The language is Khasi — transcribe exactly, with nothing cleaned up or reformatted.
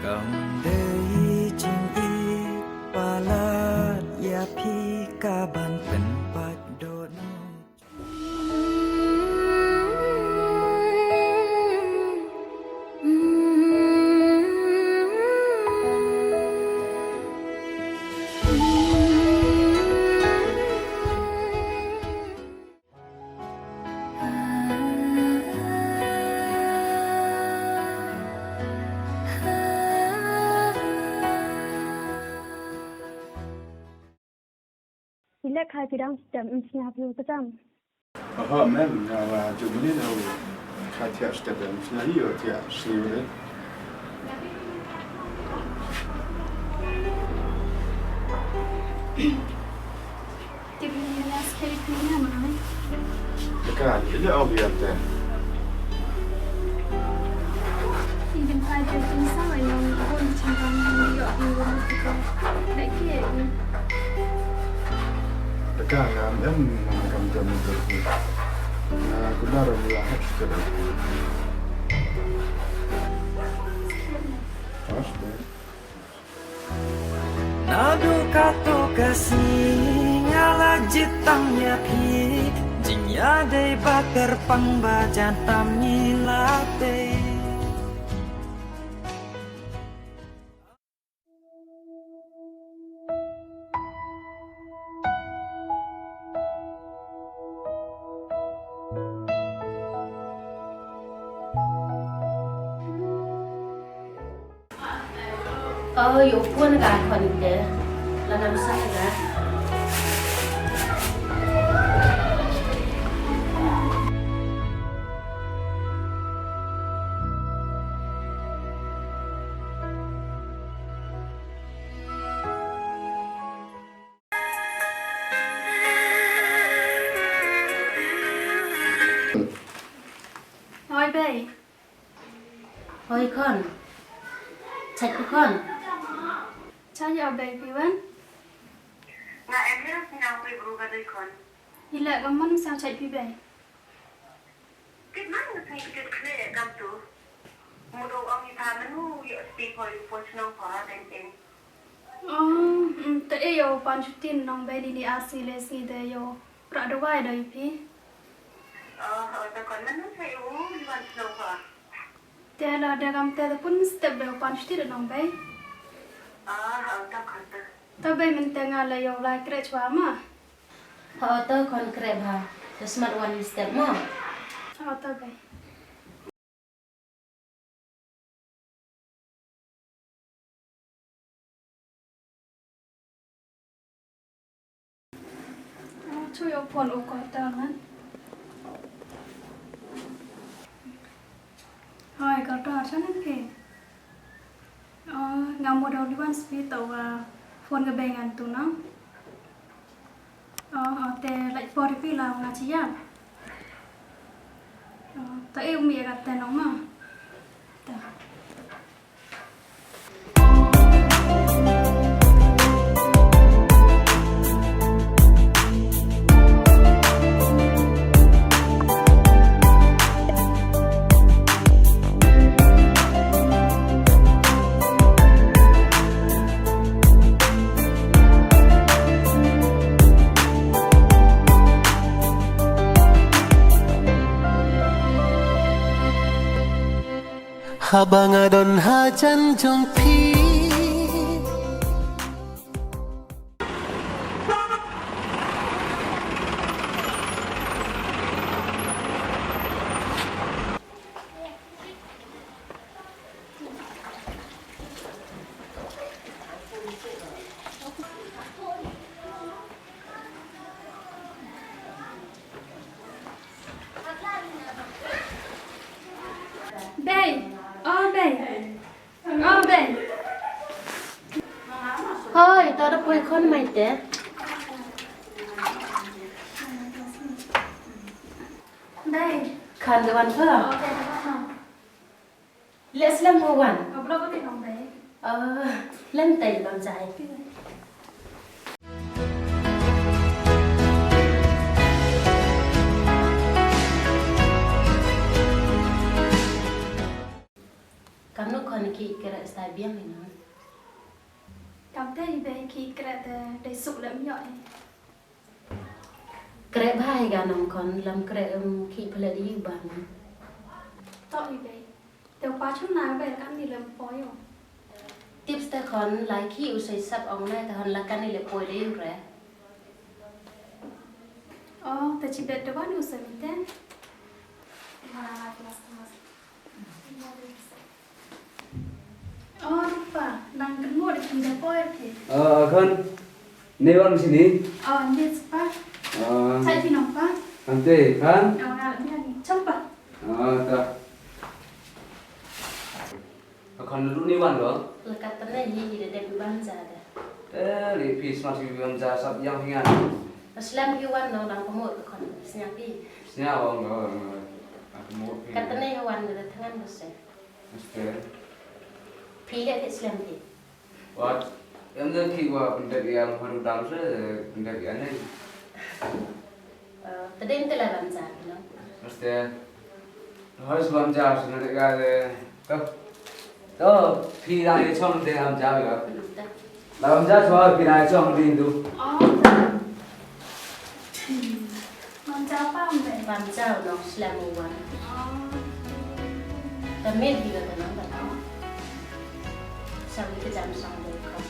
Kam dei jingïeit palat ïa phi ka ban pynpait dohnud. Ilek hai pidang step em sngap yu ketam. Oho, mem, nga la jumlin au. Ka thiah step em sngap yu thiah sngap. Tip ni na sekali punya mana? Ka, ila au biar teh. Ingin pai dia pun sama yang pun cakap ni yo ni rumah kita. Lagi ni. Ka, ngam em ngam kam jam tu. Na guna ram ya hak sekali. Astaga. Naduh katto ka sngi nga la jied tam ïa phi, jingïadei ba kyrpang ba jan tam ngi la tei. Oh, ïoh phone ka khon te. La nam sa ka. Hoi bei. Hoi khon. Chait phi khon. Chait ïa bei phi wan. Nga em hi ruh sñiaw phi bru ka dei khon. Ila ka mon sa chait phi bei. Kit man nga sa kit khle kam tu. Mudo ong i pha manu ïa sti pho yu pho chnong pho ha teng teng. Oh, mm, te e yo pan chutin nong bei ni ni asi le si de yo. Pra do wai do i phi. Oh, oh, ta kon manu sa yu li wan chnong pho. Te la de kam te pun step be pan chuti de nong bei. Ah, oh, ta kon ta. Ta bei men te nga le yo lai kre chwa ma. Ha, oh, ta kon kre bha. Te smat wan step mo. Oh, ta bei. Chu ïoh phone u ko ta man. Hoi, ko ta chan ke. Oh, nga mo dau liwan spi to wa phone ka bei ngan tu no. Oh, oh, te lait por pi la nga chi ya. Oh, ta e umi ka te nong ma. Ta. Haba nga don hajan jong phi. Poi khon mai te. Dei. Khon da wan pha. Leh slem ho wan. Lem tai bam jai. Kamno khon ki kre stai biang ni no. Kam te i bei ki kre te dei suk lem yo e. Kre bha hi ga nong khon, lam kre em ki pele di ban. To i bei. Te pa chu na bei kan ni lem po yo. Tips te khon lai ki u sei sap ong nai te hon la kan ni le poi de re. Oh, te chi bet te wan u sei mi te. Ma la la mas mas. Oh, rupa, nang kynmaw da ki da poi phi. Ah, khon. Ni wan sini. Oh, ni spa. Ah. Chai phi nong pa. Ante, khon. Oh, ngal ni ni. Cham pa. Ah, ta. Khon lu ni wan lo. Lekat tene hi hi de de ban ja de. Eh, li phi smat phi ban ja sap yang hi ngan. Aslam hi wan no nang kynmaw khon. Snya phi. Snya wan lo. Nang kynmaw phi. Kat tene hi wan de thangan bese. Mister. Phi le phi slem phi. Wat, em da ki wa pendet ya ma du dam se pendet ya ne. Eh, tedeng te la bam ja no. Mister. Hoi se bam ja se na de ga de. To. To, phi la ye chong de bam ja ga. La bam ja chwa phi la ye chong de du. Oh. Bam ja pa me. Bam ja no slem u wan. Oh. Ta me di ga ta no ba. Sa wi ke jam song de ko.